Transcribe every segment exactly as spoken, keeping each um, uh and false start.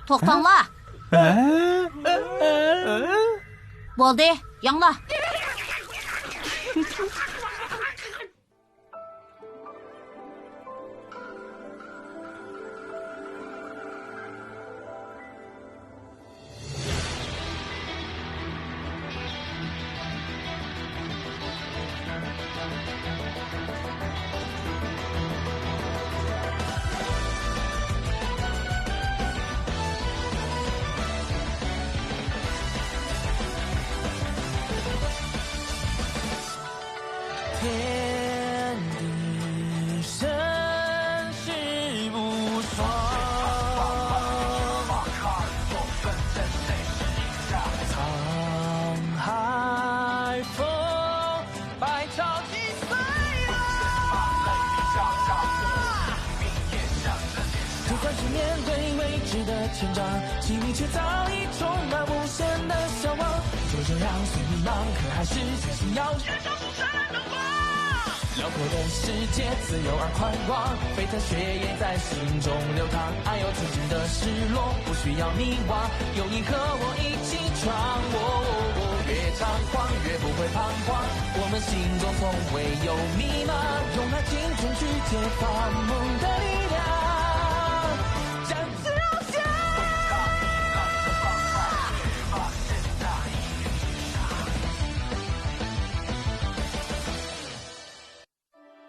توختاڭلار! بولدى، ياڭلار!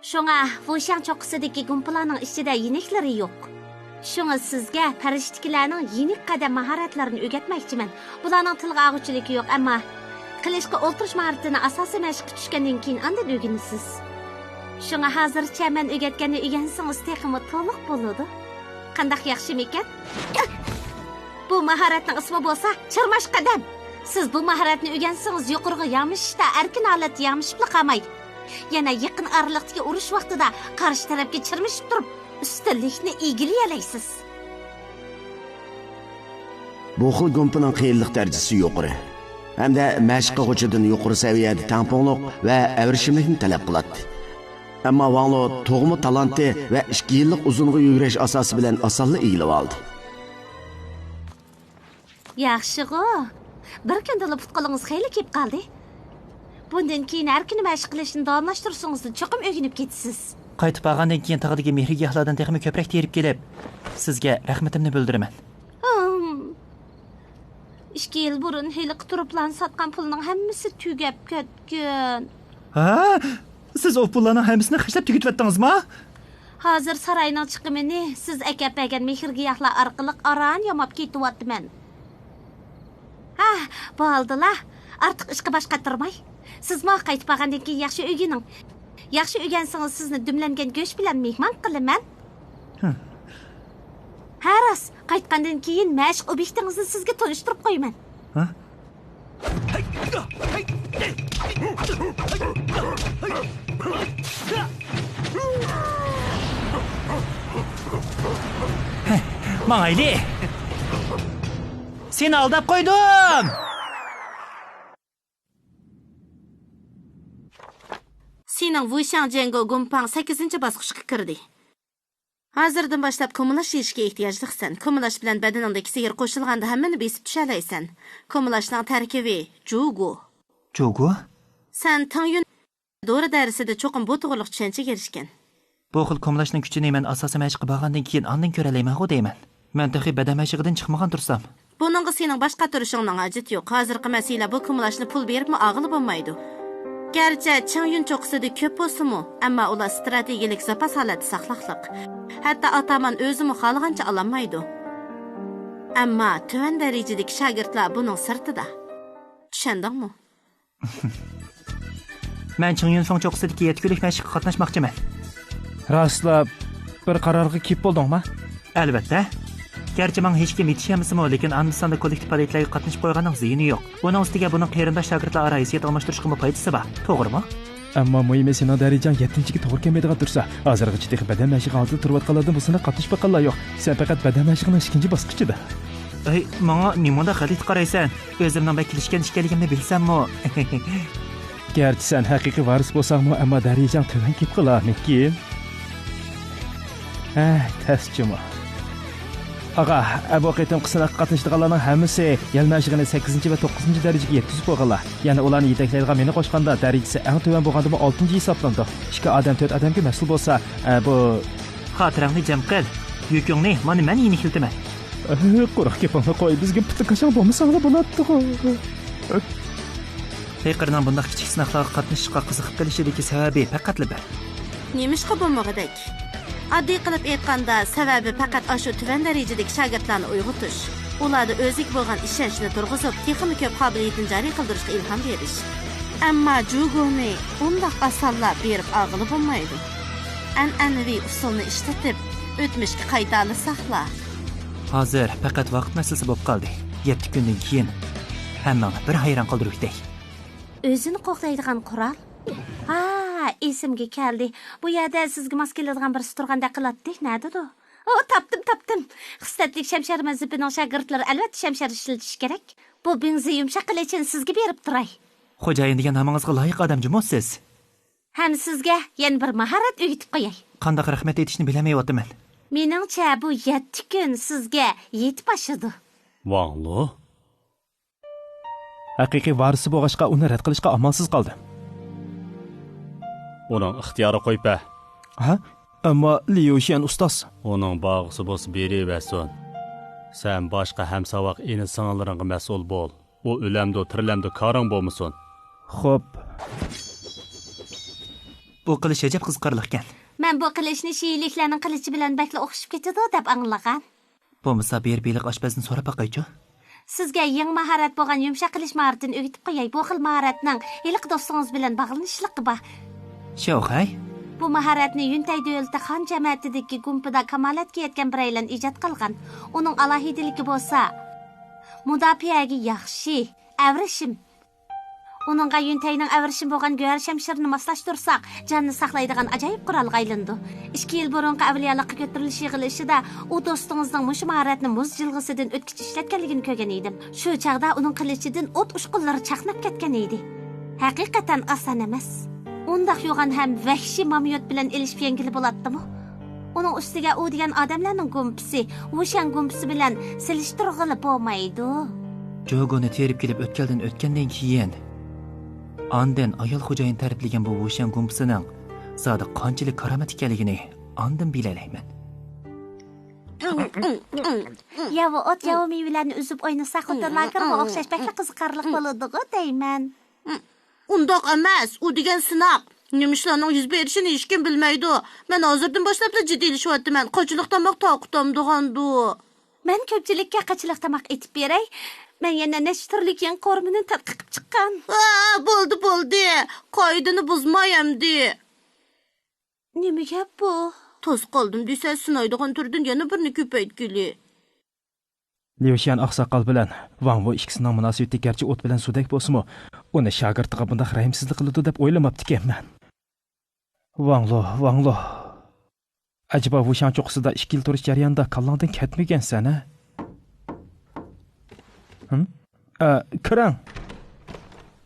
شۇڭا ۋۇشياڭ چوققىسىدىكى گۇمپىلارنىڭ ئىچىدە يېنىكلىرى يوق. شۇڭا سىزگە پەرىشتىكىلەرنىڭ يېنىك قەدەم ماھارەتلىرىنى ئۆگەتمەكچىمەن. بۇلارنىڭ تىلغا ئالغۇچىلىكى يوق، ئەمما قىلىچقا ئولتۇرۇش ماھارىتىنى ئاساسىي مەشىققە چۈشكەندىن كېيىن ئاندىن ئۆگىنىسىز. شۇڭا ھازىرچە مەن ئۆگەتكەننى ئۆگەنسىڭىز تېخىمۇ تولۇق بولىدۇ. قانداق ياخشىمىكەن؟ بۇ ماھارەتنىڭ ئىسمى بولسا چىرماش قەدەم. سىز بۇ ماھارەتنى ئۆگەنسىڭىز يۇقىرىغا يامىشىشتا ئەركىن ھالەتتە يامىشىپلا قالماي، يەنە يېقىن ئارىلىقتىكى ئۇرۇش ۋاقتىدا قارشى تەرەپكە چىرمىشىپ تۇرۇپ ئۈستۈنلۈكنى ئىگىلىيەلەيسىز. بۇ خىل گۇمپىنىڭ قىيىنلىق دەرىجىسى يۇقىرى ھەمدە مەشىق قىلغۇچىدىن يۇقىرى سەۋىيەدە تەڭپۇڭلۇق ۋە ئەۋرىشىملىكنى تەلەپ قىلاتتى. ئەمما ۋاڭلو تۇغما تالانتى ۋە ئىككى يىللىق ئۇزۇنغا يۈگرەش ئاساسى بىلەن ئاسانلا ئىگىلىۋالدى. ياخشىغۇ. بىر كۈندىلا پۇت-قولىڭىز خېلى كېيىپ قالدى. بۇندىن كېيىن ھەر كۈنى مەشىق قىلىشنى داۋاملاشتۇرسىڭىزلا چوقۇم ئۆگىنىپ كېتىسىز. قايتىپ بارغاندىن كېيىن تاغدىكى مېھرىگاھلاردىن تېخىمۇ كۆپرەك تېرىپ كېلىپ، سىزگە رەھمىتىمنى بىلدۈرىمەن. ھىم. ئىككى يىل بۇرۇن ھېلىقى تۇرۇپلارنى ساتقان پۇلنىڭ ھەممىسى تۈگەپ كەتكەن. ھە؟ سىز ئۇ پۇللارنىڭ ھەممىسىنى خەجلەپ تۈگىتىۋەتتىڭىزما؟ ھازىر ساراينىڭ چىقىمىنى سىز ئەكەپ بەرگەن مېھىرگىياھلار ئارقىلىق ئاران ياماپ كېتىۋاتىمەن. ھە، بولدىلا. ئارتۇق ئىشقا باش قاتۇرماي. سىزمۇ قايتىپ بارغاندىن كېيىن ياخشى ئۆگىنىڭ. ياخشى ئۆگەنسىڭىز، سىزنى دۈملەنگەن گۆش بىلەن مېھمان قىلىمەن. ھە. ھە، راست. قايتقاندىن كېيىن مەشىق ئوبيېكتىڭىزنى سىزگە تونۇشتۇرۇپ قويىمەن. ھە؟ ماڭايلى! سېنى ئالداپ قويدۇم! سېنىڭ ۋۇشياڭ جيەنگو گۇمپاڭ سەككىزىنچى باسقۇچقا كىردى. ھازىردىن باشلاپ كۇمىلاش يېيىشكە ئېھتىياجلىقسەن. كۇمىلاش بىلەن بەدىنىڭدىكى سېھىر قوشۇلغاندا ھەممىنى بېسىپ چۈشەلەيسەن. كۇمىلاشنىڭ تەركىبى جۇگۇ. جۇگۇ؟ سەن تېڭيۈن دورا دەرسىدە چوقۇم بۇ توغرىلىق چۈشەنچىگە ئېرىشكەن. بۇ خىل كۇمىلاشنىڭ كۈچىنى مەن ئاساسىي مەشىققە بارغاندىن كېيىن ئاندىن كۆرەلەيمەنغۇ دەيمەن. مەن تېخى بەدەن مەشىقىدىن چىقمىغان تۇرسام. بۇنىڭغا سېنىڭ باش قاتۇرۇشۇڭنىڭ ھاجىتى يوق. ھازىرقى مەسىلە بۇ كۇمىلاشنى پۇل بېرىپمۇ ئالغىلى بولمايدۇ. گەرچە چېڭيۈن چوققىسىدا كۆپ بولسىمۇ، ئەمما ئۇلار ستراتېگىيەلىك زاپاس ھالەتتە ساقلاقلىق. ھەتتا ئاتامان ئۆزىمۇ خالىغانچە ئالالمايدۇ. ئەمما تۆۋەن دەرىجىدىكى شاگىرتلار بۇنىڭ سىرتىدا. چۈشەندىڭمۇ؟ مەن چېڭيۈنفېڭ چوققىسىدىكى يەتتە كۈنلۈك مەشىققە قاتناشماقچىمەن. راستلا بىر قارارغا كېلىپ بولدۇڭما؟ ئەلۋەتتە. گەرچە ماڭا ھېچكىم يېتىشەلمىسىمۇ، لېكىن ئاندا-ساندا كوللېكتىپ پائالىيەتلەرگە قاتنىشىپ قويغاننىڭ زىيىنى يوق. ئۇنىڭ ئۈستىگە بۇنىڭ قېرىنداش شاگىرتلار ئارا ھېسسىيەت ئالماشتۇرۇشقىمۇ پايدىسى بار. توغرىمۇ؟ ئەمما مۇھىمى سېنىڭ دەرىجەڭ يەتتىنچىگە توغرا كەلمەيدىغان تۇرسا، ھازىرغىچە تېخى بەدەن مەشىقى ھالىتىدە تۇرۇۋاتقانلاردىن بۇ سىناققا قاتنىشىپ باققانلار يوق. سەن پەقەت بەدەن مەشىقىنىڭ ئىككىنچى باسقۇچىدا. ئەي، ماڭا نېمانداق غەلىتە قارايسەن؟ ئۆزۈمنىڭ بەك كېلىشكەن ئىكەنلىكىمنى بىلسەممۇ؟ گەرچە سەن ھەقىقىي ۋارىس بولساڭمۇ، ئەمما دەرىجەڭ تۆۋەن كېلىپ قالارمىكىن؟ ھە، تەس جۇمۇ. ئاغا، ئە، بۇ قېتىمقى سىناققا قاتنىشىدىغانلارنىڭ ھەممىسى يەلمەشىقىنى سەككىزىنچى ۋە توققۇزىنچى دەرىجىگە يەتكۈزۈپ بولغانلار. يەنە ئۇلارنى يېتەكلەيدىغان مېنى قوشقاندا، دەرىجىسى ئەڭ تۆۋەن بولغاندىمۇ ئالتىنچى ھېسابلىنىدۇ. ئىككى ئادەم تۆت ئادەمگە مەسئۇل بولسا، ئە، بۇ خاتىرەڭنى جەم قىل. يۈكۈڭنى مانا مەن يېنىكلىتىمەن. ئە، قۇرۇق گېپىڭنى قوي، بىزگە پۇتى كاشاڭ بولمىساڭلا بولاتتىغۇ. پېقىرنىڭ بۇنداق كىچىك سىناقلارغا قاتنىشىشقا قىزىقىپ قېلىشىدىكى سەۋەبى پەقەتلا بىر. نېمىشقا بولمىغۇدەك؟ ئاددىي قىلىپ ئېيتقاندا، سەۋەبى پەقەت ئاشۇ تۆۋەن دەرىجىدىكى شاگىرتلارنى ئويغىتىش، ئۇلاردا ئۆزىگە بولغان ئىشەنچنى تۇرغۇزۇپ، تېخىمۇ كۆپ قابىلىيىتىنى جارى قىلدۇرۇشقا ئىلھام بېرىش. ئەمما جۇگونى ئۇنداق ئاسانلا بېرىپ ئالغىلى بولمايدۇ. ئەنئەنىۋى ئۇسۇلنى ئىشلىتىپ، ئۆتمۈشكە قايتالىساقلا. ھازىر پەقەت ۋاقىت مەسىلىسى بولۇپ قالدى. يەتتە كۈندىن كېيىن ھەممىڭنى بىر ھەيران قالدۇرۇۋېتەي. ئۆزىنى قوغدايدىغان قورال؟ ھا، ئېسىمگە كەلدى. بۇ يەردە سىزگە ماس كېلىدىغان بىرسى تۇرغاندەك قىلاتتى. نەدىدۇ؟ ئو، تاپتىم، تاپتىم. خىسلەتلىك شەمشەر مەزھىپىنىڭ شاگىرتلىرى ئەلۋەتتە شەمشەر ئىشلىتىشى كېرەك. بۇ بىڭزى يۇمشاق قىلىچىنى سىزگە بېرىپ تۇراي. خوجايىن دېگەن نامىڭىزغا لايىق ئادەم جۇمۇ سىز. ھەم سىزگە يەنە بىر ماھارەت ئۆگىتىپ قوياي. قانداق رەھمەت ئېيتىشنى بىلەلمەيۋاتىمەن. مېنىڭچە، بۇ يەتتە كۈن سىزگە يېتىپ ئاشىدۇ. ۋاڭلۇ؟ ھەقىقىي ۋارىسى بولغاچقا، ئۇنى رەت قىلىشقا ئامالسىز قالدىم. ئۇنىڭ ئىختىيارىغا قويۇپ بەر. ھە؟ ئەمما ليۇشيەن ئۇستاز. ئۇنىڭ بارغۇسى بولسا بېرىۋەرسۇن. سەن باشقا ھەمساۋاق ئىنى-سىڭىللىرىڭغا مەسئۇل بول. ئۇ ئۆلەمدۇ، تىرىلەمدۇ، كارىڭ بولمىسۇن. خوپ. بۇ قىلىچ ئەجەب قىزىقارلىقكەن. مەن بۇ قىلىچنى شىئىلىكلەرنىڭ قىلىچى بىلەن بەكلا ئوخشىشىپ كېتىدۇ دەپ ئاڭلىغان. بولمىسا بېرىپ ھېلىقى ئاشپەزدىن سوراپ باقايچۇ. سىزگە يېڭى ماھارەت بولغان يۇمشاق قىلىچ ماھارىتىنى ئۆگىتىپ قوياي. بۇ خىل ماھارەتنىڭ ھېلىقى دوستىڭىز بىلەن باغلىنىشلىقى بار. شياۋخەي؟ بۇ ماھارەتنى يۈنتەي دۆلىتى خان جەمەتىدىكى گۇمپىدا كامالەتكە يەتكەن بىرەيلەن ئىجاد قىلغان. ئۇنىڭ ئالاھىدىلىكى بولسا، مۇداپىئەگە ياخشى، ئەۋرىشىم. ئۇنىڭغا يۈنتەينىڭ ئەۋرىشىم بولغان گۆھەر شەمشىرىنى ماسلاشتۇرساق، جاننى ساقلايدىغان ئاجايىپ قورالغا ئايلىنىدۇ. ئىككى يىل بۇرۇنقى ئەۋلىيالىققا كۆتۈرۈلۈش يىغىلىشىدا ئۇ دوستىڭىزنىڭ مۇشۇ ماھارەتنى مۇز جىلغىسىدىن ئۆتكۈچە ئىشلەتكەنلىكىنى كۆرگەن ئىدىم. شۇ چاغدا ئۇنىڭ قىلىچىدىن ئوت ئۇچقۇنلىرى چاقناپ كەتكەن ئىدى. ھەقىقەتەن ئاسان ئەمەس. ئۇنداق يوغان ھەم ۋەھشىي ماميوت بىلەن ئېلىشىپ يەڭگىلى بولاتتىمۇ؟ ئۇنىڭ ئۈستىگە ئۇ دېگەن ئادەملەرنىڭ گۇمپىسى، ۋۇشەن گۇمپىسى بىلەن سېلىشتۇرغىلى بولمايدۇ. جوگونى تېرىپ كېلىپ ئۆتكەلدىن ئۆتكەندىن كېيىن، ئاندىن ئايال خوجايىن تەرىپلىگەن بۇ ۋۇشەن گۇمپىسىنىڭ زادى قانچىلىك كارامەت ئىكەنلىكىنى ئاندىن بىلەلەيمەن. ياۋا ئوت، ياۋا مېۋىلەرنى ئۈزۈپ ئوينىسا، خۇددى لاگېرغا ئوخشاش بەكلا قىزىقارلىق بولىدىغۇ دەيمەن. ئۇنداق ئەمەس، ئۇ دېگەن سىناق. نېمە ئىشلارنىڭ يۈز بېرىشىنى ھېچكىم بىلمەيدۇ. مەن ھازىردىن باشلاپلا جىددىيلىشىۋاتىمەن. قاچىلىق تاماق تاقىتامدىغاندۇ؟ مەن كۆپچىلىككە قاچىلىق تاماق ئېتىپ بېرەي. مەن يەنە نەچچە تۈرلۈك يېڭى قورۇمىنى تەتقىق قىلىپ چىققان. ئا، بولدى، بولدى. قائىدىنى بۇزماي ئەمدى. نېمە گەپ بۇ؟ توسۇپ قالدىم دېسە، سىنايدىغان تۈردىن يەنە بىرنى كۆپەيتكىلى. ليۇشيەن ئاقساقال بىلەن ۋاڭ ۋۇ ئىككىسىنىڭ مۇناسىۋىتى گەرچە ئوت بىلەن سۇدەك بولسىمۇ، ئۇنى شاگىرتىغا بۇنداق رەھىمسىزلىك قىلىدۇ دەپ ئويلىماپتىكەنمەن. ۋاڭ لۇ، ۋاڭ لۇ. ئەجەبا ۋۇشەن چوققىسىدا ئىككى يىل تۇرۇش جەريانىدا كاللاڭدىن كەتمىگەنسەن، ھە؟ ھىم؟ ئە، كىرىڭ.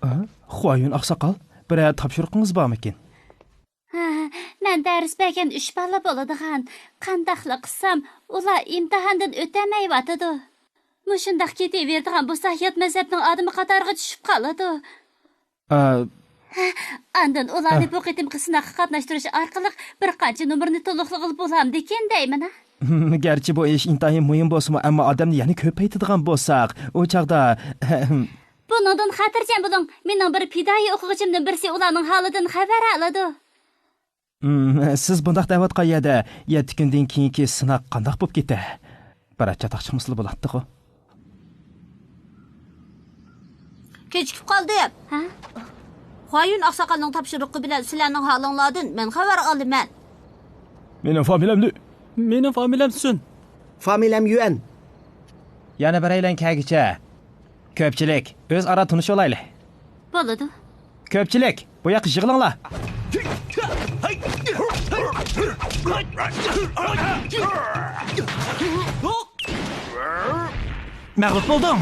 ئە، خۇايۈن ئاقساقال، بىرەر تاپشۇرۇقىڭىز بارمىكىن؟ ھە، مەن دەرس بەرگەن ئۈچ بالا بولىدىغان. قانداقلا قىلسام، ئۇلار ئىمتىھاندىن ئۆتەلمەيۋاتىدۇ. مۇشۇنداق كېتىۋېرىدىغان بولسا، يات مەزھەپنىڭ ئادىمى قاتارىغا چۈشۈپ قالىدۇ. ئە، ئاندىن ئۇلارنى ھە. بۇ قېتىمقى سىناققا قاتناشتۇرۇش ئارقىلىق بىر قانچە نومۇرنى تولۇقلىغىلى بولامدىكىن دەيمەن. گەرچە بۇ ئىش ئىنتايىن مۇھىم بولسىمۇ، ئەمما ئادەمنى يەنە كۆپەيتىدىغان بولساق، ئۇ چاغدا بۇنىڭدىن خاتىرجەم بولۇڭ، مېنىڭ بىر پىدائىي ئوقۇغۇچىمدىن بىرسى ئۇلارنىڭ ھالىدىن خەۋەر ئالىدۇ. ھىم، سىز بۇنداق دەۋاتقان يەردە يەتتە كۈندىن كېيىنكى سىناق قانداق بولۇپ كېتە؟ بىرەر چاتاق چىقمىسىلا بولاتتىغۇ. كېچىكىپ قالدىم. ھە؟ خۇايۈن ئاقساقالنىڭ تاپشۇرۇقى بىلەن سىلەرنىڭ ھالىڭلاردىن مەن خەۋەر ئالىمەن. مېنىڭ فامىلەم لۈ. مېنىڭ فامىلەم سۈن. فامىلەم يۈەن. يەنە بىرەيلەن كەلگۈچە. كۆپچىلىك، ئۆزئارا تونۇشۇۋالايلى. بولىدۇ. كۆپچىلىك، بۇ ياققا يىغىلىڭلار. مەغلۇپ بولدۇڭ.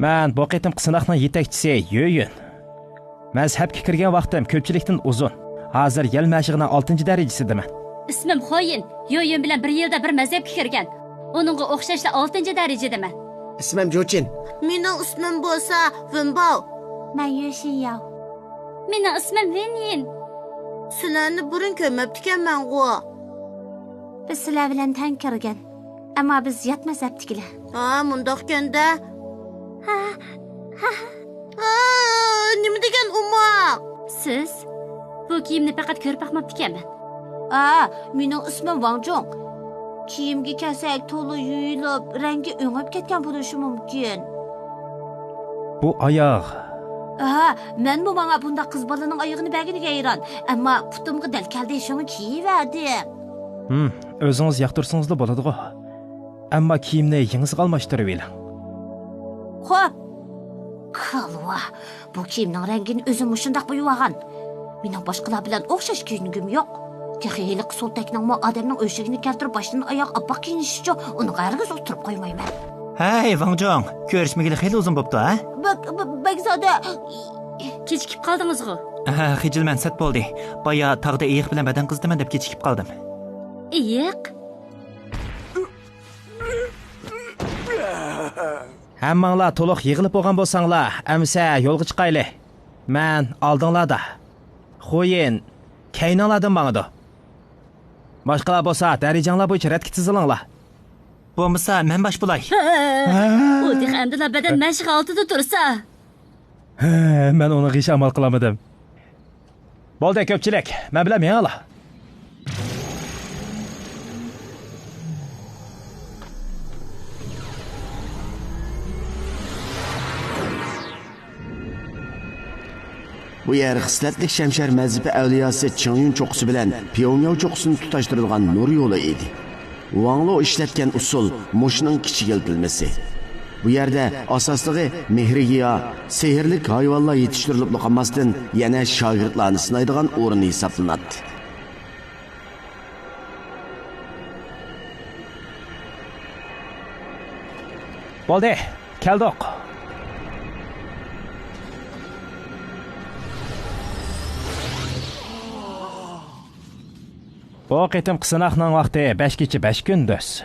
مەن بۇ قېتىمقى سىناقنىڭ يېتەكچىسى يۆيۈن. مەزھەپكە كىرگەن ۋاقتىم كۆپچىلىكتىن ئۇزۇن. ھازىر يەل مەشىقىنىڭ ئالتىنچى دەرىجىسىدىمەن. ئىسمىم خويىن. يۆيۈن بىلەن بىر يىلدا بىر مەزھەپكە كىرگەن. ئۇنىڭغا ئوخشاشلا ئالتىنچى دەرىجىدىمەن. ئىسمىم جۇچىن. مېنىڭ ئىسمىم بولسا ۋېنباۋ. مەن يۆشىن ياۋ. مېنىڭ ئىسمىم ۋېنيىن. سىلەرنى بۇرۇن كۆرمەپتىكەنمەنغۇ. بىز سىلەر بىلەن تەڭ كىرگەن. ئەمما بىز يات مەزھەپتىكىلەر. ھا، مۇنداقكەندە. ھا، ھا، ھا. ھا، نېمە دېگەن ئوماق؟ سىز؟ بۇ كىيىمنى پەقەت كۆرۈپ باقماپتىكەنمەن. ھا، مېنىڭ ئىسمىم ۋاڭ جۇڭ. كىيىمگە كەلسەك، تولا يۇيۇلۇپ، رەڭگى ئۆڭۈپ كەتكەن بولۇشى مۇمكىن. بۇ ئاياغ. ھا، مەنمۇ ماڭا بۇنداق قىز بالىنىڭ ئايىغىنى بەرگىنىگە ھەيران. ئەمما پۇتۇمغا دەل كەلدى، شۇڭا كىيىۋەردىم. ھىم، ئۆزىڭىز ياقتۇرسىڭىزلا بولىدىغۇ. ئەمما كىيىمنى يېڭىسىغا ئالماشتۇرۇۋېلىڭ. خوپ. كالۋا، بۇ كىيىمنىڭ رەڭگىنى ئۆزۈم مۇشۇنداق بويىۋالغان. مېنىڭ باشقىلار بىلەن ئوخشاش كىيىنگۈم يوق. تېخى ھېلىقى سولتەكنىڭمۇ ئادەمنىڭ ئۆشۈكىنى كەلتۈرۈپ باشتىن ئاياغ ئاپئاق كىيىنىشىچۇ، ئۇنىڭغا ھەرگىز ئولتۇرۇپ قويمايمەن. ھەي، ۋاڭ جۇڭ، كۆرۈشمىگىلى خېلى ئۇزۇن بوپتۇ، ھە؟ بەك، بە-، بەگزادە. كېچىكىپ قالدىڭىزغۇ؟ ھە، خىجىل مەن سەت بولدى. بايا تاغدا ئېيىق بىلەن بەدەن قىزىتىمەن دەپ كېچىكىپ قالدىم. ئېيىق؟ ھەممىڭلار تولۇق يىغىلىپ بولغان بولساڭلار، ئەمىسە يولغا چىقايلى. مەن ئالدىڭلاردا. خويىن كەينىڭلاردىن ماڭىدۇ. باشقىلار بولسا دەرىجەڭلار بويىچە رەتكە تىزىلىڭلار. بولمىسا مەن باش بولاي. ھە، ئۇ تېخى ئەمدىلا بەدەن مەشىق ھالىتىدە تۇرسا. ھە، مەن ئۇنىڭغا ھېچ ئامال قىلالمىدىم. بولدى، كۆپچىلىك، مەن بىلەن مېڭىڭلار. بۇ يەر خىسلەتلىك شەمشەر مەزھىپى ئەۋلىياسى چىڭيۈن چوققىسى بىلەن پياۋمياۋ چوققىسىنى تۇتاشتۇرىدىغان نۇر يولى ئىدى. ۋاڭلۇ ئىشلەتكەن ئۇسۇل مۇشۇنىڭ كىچىكلىتىلمىسى. بۇ يەردە ئاساسلىقى مېھرىگىياھ، سېھىرلىك ھايۋانلار يېتىشتۈرۈلۈپلا قالماستىن، يەنە شاگىرتلارنى سىنايدىغان ئورۇن ھېسابلىناتتى. بولدى، كەلدۇق. بۇ قېتىمقى سىناقنىڭ ۋاقتى بەش كېچە، بەش كۈندۈز.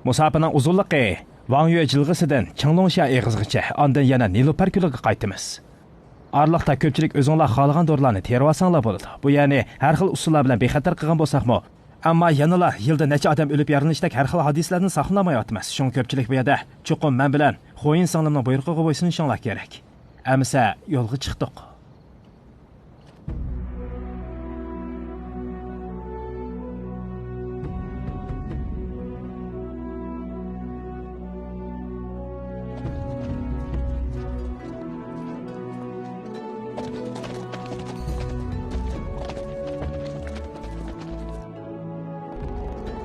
مۇساپىنىڭ ئۇزۇنلۇقى ۋاڭيۈ جىلغىسىدىن چىڭلۇڭشيا ئېغىزىغىچە، ئاندىن يەنە نېلۇپەر كۆلىگە قايتىمىز. ئارىلىقتا كۆپچىلىك ئۆزۈڭلار خالىغان دورىلارنى تېرىۋالساڭلار بولىدۇ. بۇ يەرنى ھەر خىل ئۇسۇللار بىلەن بىخەتەر قىلغان بولساقمۇ، ئەمما يەنىلا يىلدا نەچچە ئادەم ئۆلۈپ يارىلىنىشتەك ھەر خىل ھادىسىلەردىن ساقلىنالمايۋاتىمىز. شۇڭا كۆپچىلىك بۇ يەردە چوقۇم مەن بىلەن خويىن سىڭلىمنىڭ بۇيرۇقىغا بويسۇنۇشۇڭلار كېرەك. ئەمىسە يولغا چىقتۇق.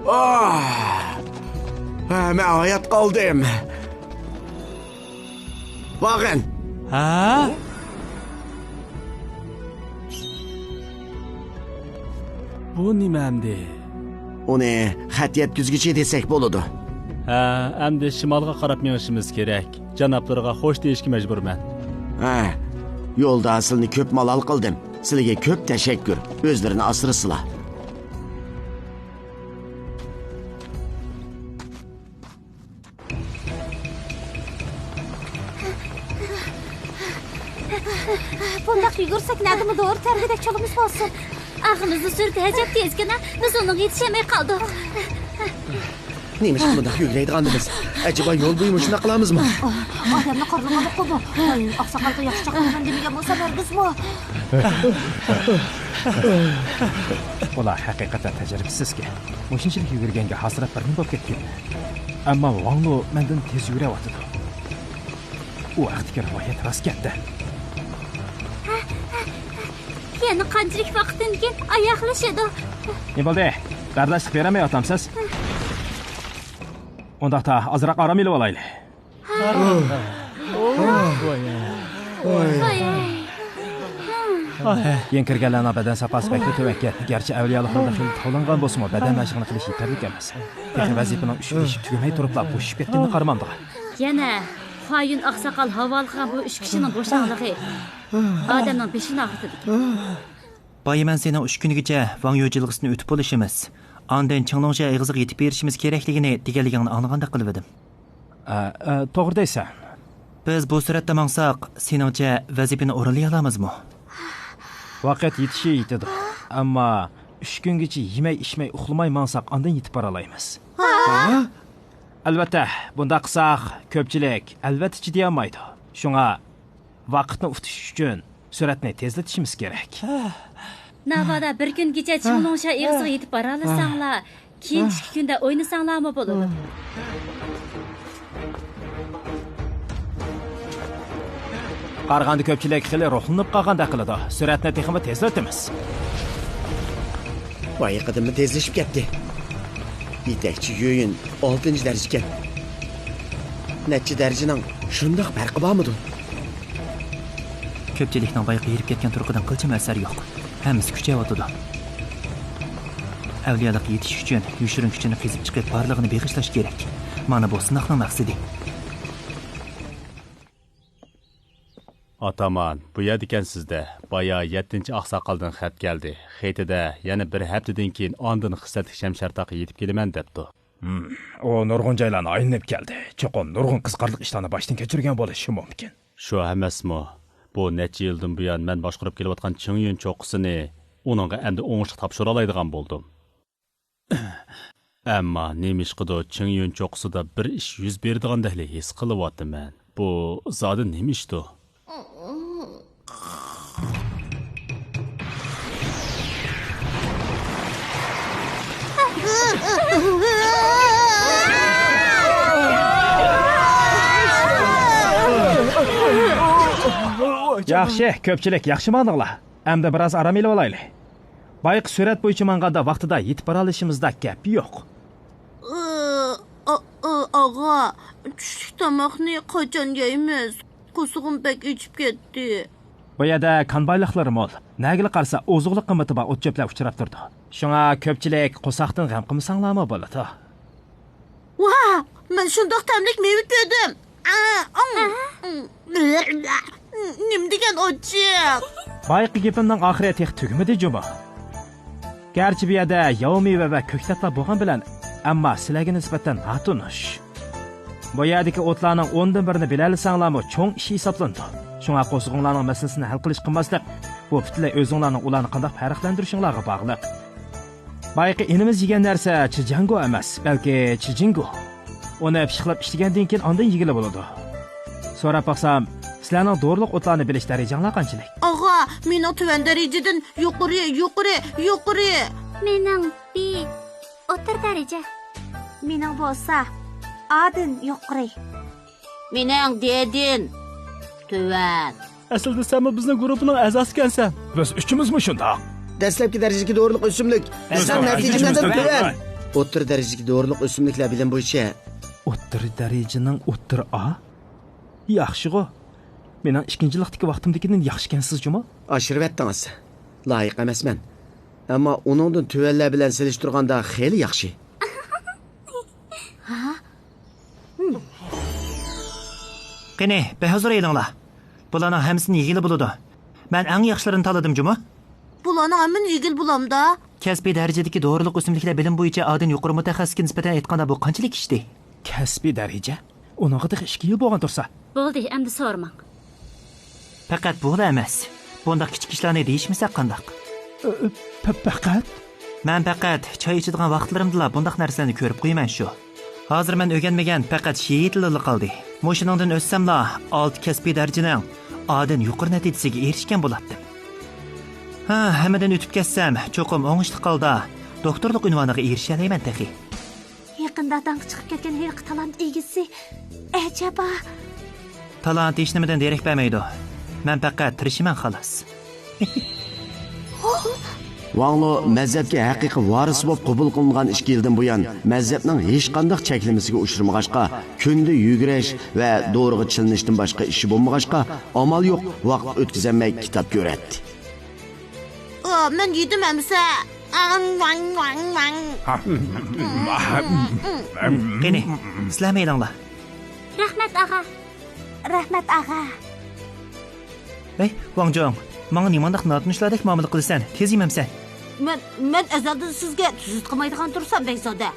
ئاھ! ھە، مەن ھايات قالدىم. باغىن! ھە؟ بۇ نېمە ئەمدى؟ ئۇنى خەت يەتكۈزگۈچى دېسەك بولىدۇ. ھە، ئەمدى شىمالغا قاراپ مېڭىشىمىز كېرەك. جانابلىرىغا خوش دېيىشكە مەجبۇرمەن. ھە، يولدا سىلىنى كۆپ مالال قىلدىم. سىلىگە كۆپ تەشەككۈر. ئۆزلىرىنى ئاسرىسىلا. بۇنداق يۈگۈرسەك، نەدىمۇ دورا تەرگۈدەك چولىمىز بولسۇن. ئاغىمىزنىڭ سۈرىتى ئەجەب تېزكەن-ە، بىز ئۇنىڭغا يېتىشەلمەي قالدۇق. نېمىشقا بۇنداق يۈگۈرەيدىغاندىمىز؟ ئەجەبا يول بويى مۇشۇنداق قىلامىزمۇ؟ ئادەمنى قارىلىغانلىققۇمۇ؟ ۋاي، ئاقساقالغا ياخشىچاق قىلىمەن دېمىگەن بولسام ھەرگىزمۇ. ئۇلار ھەقىقەتەن تەجرىبىسىزكەن. مۇشۇنچىلىك يۈگۈرگەنگە ھاسىراپ بىر نېمە بولۇپ كەتكىن. ئەمما ۋاڭلۇ مەندىن تېز يۈگۈرۈۋاتىدۇ. ئۇ ھەقتىكى رىۋايەت راستكەن-دە. يەنە قانچىلىك ۋاقىتتىن كېيىن ئاياغلىشىدۇ؟ نېمە بولدى؟ بەرداشلىق بېرەلمەيۋاتامسىز؟ ئۇنداقتا ئازراق ئارام ئېلىۋالايلى. ۋاي. يېڭى كىرگەنلەرنىڭ بەدەن ساپاسى بەكلا تۆۋەنكەن. گەرچە ئەۋلىيالىقلاردا خېلى تاۋلانغان بولسىمۇ، بەدەن مەشقىنى قىلىش يېتەرلىك ئەمەس. تېخى ۋەزىپىنىڭ ئۈچ كۈن ئىچىدە تۈگىمەي تۇرۇپلا بوشىشىپ كەتكىنىنى قارىمامدىغان. يەنە پايۈن ئاقساقال ھاۋالە قىلغان بۇ ئۈچ كىشىنىڭ بوشاڭلىقى ئادەمنىڭ بېشىنى ئاغرىتىدىكەن. بايىمەن سېنىڭ ئۈچ كۈنگىچە ۋاڭ يۇ جىلغىسىنى ئۆتۈپ بولۇشىمىز، ئاندىن چىڭلۇڭشيا ئېغىزىغا يېتىپ بېرىشىمىز كېرەكلىكىنى دېگەنلىكىڭنى ئاڭلىغاندەك قىلىۋىدىم. ئە، ئە، توغرا دەيسەن. بىز بۇ سۈرئەتتە ماڭساق، سېنىڭچە ۋەزىپىنى ئورۇنلىيالامىزمۇ؟ ۋاقىت يېتىشى يېتىدۇ. ئەمما ئۈچ كۈنگىچە يېمەي-ئىچمەي ئۇخلىماي ماڭساق، ئاندىن يېتىپ بارالايمىز. ھا؟ ئەلۋەتتە، بۇنداق قىلساق، كۆپچىلىك ئەلۋەتتە چىدىيالمايدۇ. شۇڭا ۋاقىتنى ئۇتۇش ئۈچۈن سۈرئەتنى تېزلىتىشىمىز كېرەك. ناۋادا بىر كۈنگىچە چىڭلۇڭشيا ئېغىزىغا يېتىپ بارالىساڭلار، كېيىن ئىككى كۈندە ئوينىساڭلارمۇ بولىدۇ. قارىغاندا كۆپچىلىك خېلى روھلىنىپ قالغاندەك قىلىدۇ. سۈرئەتنى تېخىمۇ تېزلىتىمىز. بايىقىدىنمۇ تېزلىشىپ كەتتى. يېتەكچى يۆيۈن ئالتىنچى دەرىجىكەن. نەچچە دەرىجىنىڭ شۇنداق پەرقى بارمىدۇ؟ كۆپچىلىكنىڭ بايىقى ھېرىپ كەتكەن تۇرقىدىن قىلچىمۇ ئەسەر يوق. ھەممىسى كۈچەيۋاتىدۇ. ئەۋلىيالىققا يېتىش ئۈچۈن يوشۇرۇن كۈچىنى قېزىپ چىقىپ، بارلىقىنى بېغىشلاش كېرەك. مانا بۇ سىناقنىڭ مەقسىتى. ئاتامان، بۇ يەردىكەنسىز-دە. بايا يەتتىنچى ئاقساقالدىن خەت كەلدى. خېتىدە يەنە بىر ھەپتىدىن كېيىن ئاندىن خىسلەتلىك شەمشەرتاغقا يېتىپ كېلىمەن دەپتۇ. ھىم، ئۇ نۇرغۇن جايلارنى ئايلىنىپ كەلدى. چوقۇم نۇرغۇن قىزىقارلىق ئىشلارنى باشتىن كەچۈرگەن بولۇشى مۇمكىن. شۇ ئەمەسمۇ؟ بۇ نەچچە يىلدىن بۇيان مەن باشقۇرۇپ كېلىۋاتقان چىڭيۈن چوققىسىنى ئۇنىڭغا ئەمدى ئوڭۇشلۇق تاپشۇرالايدىغان بولدۇم. ئەمما نېمىشقىدۇ چىڭيۈن چوققىسىدا بىر ئىش يۈز بېرىدىغاندەكلا ھېس قىلىۋاتىمەن. بۇ زادى نېمە ئىشتۇ؟ ياخشى، كۆپچىلىك ياخشى ماڭدىڭلار. ئەمدى بىراز ئارام ئېلىۋالايلى. بايىقى سۈرەت بويىچە ماڭغاندا ۋاقتىدا يېتىپ بارالىشىمىزدا گەپ يوق. ئاغا، چۈشلۈك تاماقنى قاچان يەيمىز؟ قورسىقىم بەك ئېچىپ كەتتى. بۇ يەردە كان بايلىقلىرى مول. نەگىلا قارىسا ئوزۇقلۇق قىممىتى بار ئوت-چۆپلەر ئۇچراپ تۇرىدۇ. شۇڭا كۆپچىلىك قورساقتىن غەم قىلمىساڭلارمۇ بولىدۇ. ۋاھ، مەن شۇنداق تەملىك مېۋە كۆردۈم. نېمە دېگەن ئاچچىق! بايىقى گېپىمنىڭ ئاخىرى تېخى تۈگىمىدى جۇمۇ. گەرچە بۇ يەردە ياۋا مېۋە ۋە كۆكتاتلار بولغان بىلەن، ئەمما سىلەرگە نىسبەتەن ناتونۇش. بۇ يەردىكى ئوتلارنىڭ ئوندىن بىرىنى بىلەلىسەڭلارمۇ چوڭ ئىش ھېسابلىنىدۇ. شۇڭا قورسىقىڭلارنىڭ مەسىلىسىنى ھەل قىلىش قىلماسلىق، بۇ پۈتۈنلەي ئۆزۈڭلارنىڭ ئۇلارنى قانداق پەرقلەندۈرۈشۈڭلارغا باغلىق. بايىقى ئىنىمىز يېگەن نەرسە چىجياڭگو ئەمەس، بەلكى چىجىنگو. ئۇنى پىششىقلاپ ئىشلىگەندىن كېيىن ئاندىن يېگىلى بولىدۇ. سوراپ باقسام، سىلەرنىڭ دورىلىق ئوتلارنى بىلىش دەرىجەڭلار قانچىلىك؟ ئاغا، مېنىڭ تۆۋەن دەرىجىدىن يۇقىرى، يۇقىرى، يۇقىرى. مېنىڭ بى، ئوتتۇرا دەرىجە. مېنىڭ بولسا ئادىن يۇقىرى. مېنىڭ دېدىن تۆۋەن. ئەسلىدە سەنمۇ بىزنىڭ گۇرۇپپىنىڭ ئەزاسىكەنسەن. بىز ئۈچىمىزمۇ شۇنداق. دەسلەپكى دەرىجىدىكى دورىلىق ئۆسۈملۈك بىزنىڭ نەتىجىمىزدىن تۆۋەن. ئوتتۇرا دەرىجىدىكى دورىلىق ئۆسۈملۈكلەر بىلىم بويىچە. ئوتتۇرا دەرىجىنىڭ ئوتتۇرا ئا؟ ياخشىغۇ. مېنىڭ ئىككىنچىلىقتىكى ۋاقتىمدىكىدىن ياخشىكەنسىز جۇمۇ. ئاشۇرۇۋەتتىڭىز. لايىق ئەمەسمەن. ئەمما ئۇنىڭدىن تۆۋەنلەر بىلەن سېلىشتۇرغاندا خېلى ياخشى. ھا؟ قېنى، بەھۇزۇر ئېلىڭلار. بۇلارنىڭ ھەممىسىنى يېگىلى بولىدۇ. مەن ئەڭ ياخشىلىرىنى تاللىدىم جۇمۇ. بۇلارنىڭ ھەممىنى يېگىلى بولامدا؟ كەسپىي دەرىجىدىكى دورىلىق ئۆسۈملۈكلەر بىلىم بويىچە ئادىن يۇقىرى مۇتەخەسسىسكە نىسبەتەن ئېيتقاندا، بۇ قانچىلىك ئىشتى؟ كەسپىي دەرىجە؟ ئۇنىڭغا تېخى ئىككى يىل بولغان تۇرسا. بولدى، ئەمدى سورىماڭ. پەقەت بۇلا ئەمەس. بۇنداق كىچىك ئىشلارنى دېيىشمىسەك قانداق؟ ئە، پە-، پەقەت؟ مەن پەقەت چاي ئىچىدىغان ۋاقىتلىرىمدىلا بۇنداق نەرسىلەرنى كۆرۈپ قويىمەن شۇ. ھازىر مەن ئۆگەنمىگەن پەقەت شېيىتلىلا قالدى. مۇشۇنىڭدىن ئۆتسەملا، ئالتە كەسپىي دەرىجىنىڭ ئادىن يۇقىرى نەتىجىسىگە ئېرىشكەن بولاتتىم. ھا، ھەممىدىن ئۆتۈپ كەتسەم، چوقۇم ئوڭۇشلۇق ھالدا دوكتورلۇق ئۇنۋانىغا ئېرىشەلەيمەن تېخى. يېقىندا داڭقى چىقىپ كەتكەن ھېلىقى تالانت ئىگىسى ئەجەبا؟ تالانت ھېچنېمىدىن دېرەك بەرمەيدۇ. مەن پەقەت تىرىشىمەن، خالاس. ۋاڭلۇ مەزھەپكە ھەقىقىي ۋارىس بولۇپ قوبۇل قىلىنغان ئىككى يىلدىن بۇيان، مەزھەپنىڭ ھېچقانداق چەكلىمىسىگە ئۇچرىمىغاچقا، كۈندە يۈگۈرۈش ۋە دورىغا چىلىنىشتىن باشقا ئىشى بولمىغاچقا، ئامال يوق، ۋاقىت ئۆتكۈزەلمەي كىتاب كۆرەتتى. ئا، مەن يېدىم ئەمىسە. قېنى، سىلەرمۇ ئېلىڭلار. رەھمەت، ئاغا. رەھمەت، ئاغا. ھەي، ۋاڭجۇڭ، ماڭا نېمانداق ناتونۇشلاردەك مۇئامىلە قىلىسەن؟ تېز يېمەمسەن؟ مەن، مەن ئەزەلدىن سىزگە تۈزۈت قىلمايدىغان تۇرسام، بەگزادە.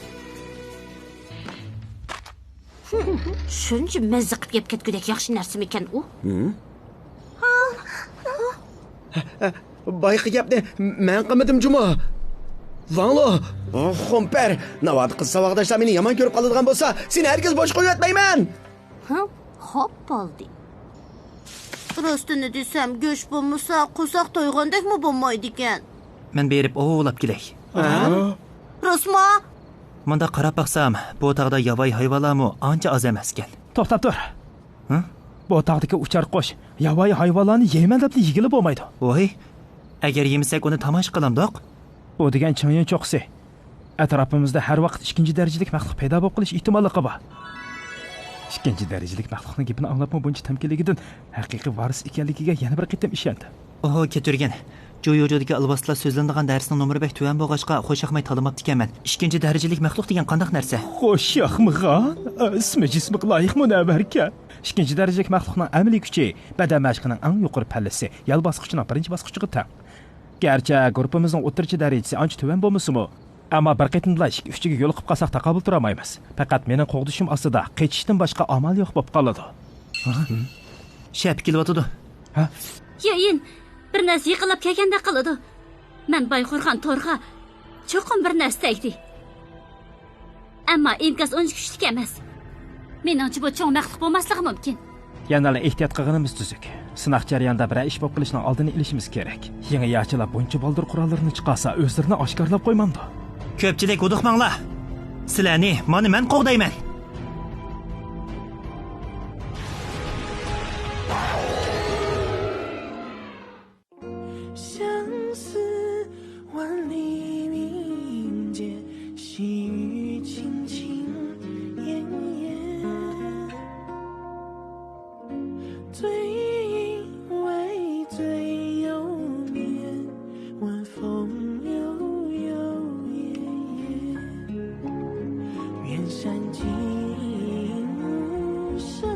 شۇنچە مەززە قىپ يەپ كەتكۈدەك ياخشى نەرسىمىكەن ئۇ؟ بايىقى گەپنى مەن قىلمىدىم جۇمۇ. ۋاڭلۇ، خۇمپەر، ناۋادا قىز ساۋاقداشلار مېنى يامان كۆرۈپ قالىدىغان بولسا، سېنى ھەرگىز بوش قويۇۋەتمەيمەن. ھە؟ خاپا بولدى. راستىنى دېسەم، گۆش بولمىسا، قورساق تويغاندەكمۇ بولمايدىكەن. مەن بېرىپ ئوۋلاپ كېلەي. ھە؟ راستمۇ؟ مۇنداق قاراپ باقسام، بۇ تاغدا ياۋايى ھايۋانلارمۇ ئانچە ئاز ئەمەسكەن. توختاپ تۇر. ھە؟ بۇ تاغدىكى ئۇچار قۇش ياۋايى ھايۋانلارنى يەيمەن دەپلا يېگىلى بولمايدۇ. ۋاي، ئەگەر يېمىسەك، ئۇنى تاماشا قىلامدۇق؟ بۇ دېگەن چىڭيۈن چوققىسى. ئەتراپىمىزدا ھەر ۋاقىت ئىككىنچى دەرىجىلىك مەخلۇق پەيدا بولۇپ قېلىش ئېھتىماللىقى بار. ئىككىنچى دەرىجىلىك مەخلۇقنىڭ گېپىنى ئاڭلاپمۇ بۇنچە تەمكىنلىكىدىن ھەقىقىي ۋارىس ئىكەنلىكىگە يەنە بىر قېتىم ئىشەندىم. ئوھو، كەتۈرگەن. جۇيۇجۇدىكى ئالۋاستىلار سۆزلىنىدىغان دەرسنىڭ نومۇرى بەك تۆۋەن بولغاچقا، خۇشياقماي تاللىماپتىكەنمەن. ئىككىنچى دەرىجىلىك مەخلۇق دېگەن قانداق نەرسە؟ خۇشياقمىغان، ئىسمى جىسمىغا لايىق مۇنەۋۋەركەن. ئىككىنچى دەرىجىلىك مەخلۇقنىڭ ئەمەلىي كۈچى بەدەن مەشقىنىڭ ئەڭ يۇقىرى پەللىسى، يەل باسقۇچىنىڭ بىرىنچى باسقۇچىغا تەڭ. گەرچە گۇرۇپپىمىزنىڭ ئوتتۇرىچە دەرىجىسى ئانچە تۆۋەن بولمىسىمۇ، ئەمما بىر قېتىمدىلا ئىككى-ئۈچىگە يولۇقۇپ قالساق تاقابىل تۇرالمايمىز. پەقەت مېنىڭ قوغدىشىم ئاستىدا قېچىشتىن باشقا ئامال يوق بولۇپ قالىدۇ. شەپە كېلىۋاتىدۇ. ھە؟ يېئىن، بىر نەرسە يېقىنلاپ كەلگەندەك قىلىدۇ. مەن بايقۇرغان تورغا چوقۇم بىر نەرسە تەگدى. ئەمما ئىنكاس ئۇنچە كۈچلۈك ئەمەس. مېنىڭچە، بۇ چوڭ مەخلۇق بولماسلىقى مۇمكىن. يەنىلا ئېھتىيات قىلغىنىمىز تۈزۈك. سىناق جەريانىدا بىرەر ئىش بولۇپ قېلىشنىڭ ئالدىنى ئېلىشىمىز كېرەك. يېڭى ياچىلار بۇنچە بالدۇر قوراللىرىنى چىقارسا، ئۆزلىرىنى ئاشكارىلاپ قويمامدۇ؟ كۆپچىلىك ھودۇقماڭلار! سىلەرنى مانا مەن قوغدايمەن! 相思万里迷人间，细雨轻轻点点。醉意微醉又眠，晚风悠悠夜夜。远山静无声。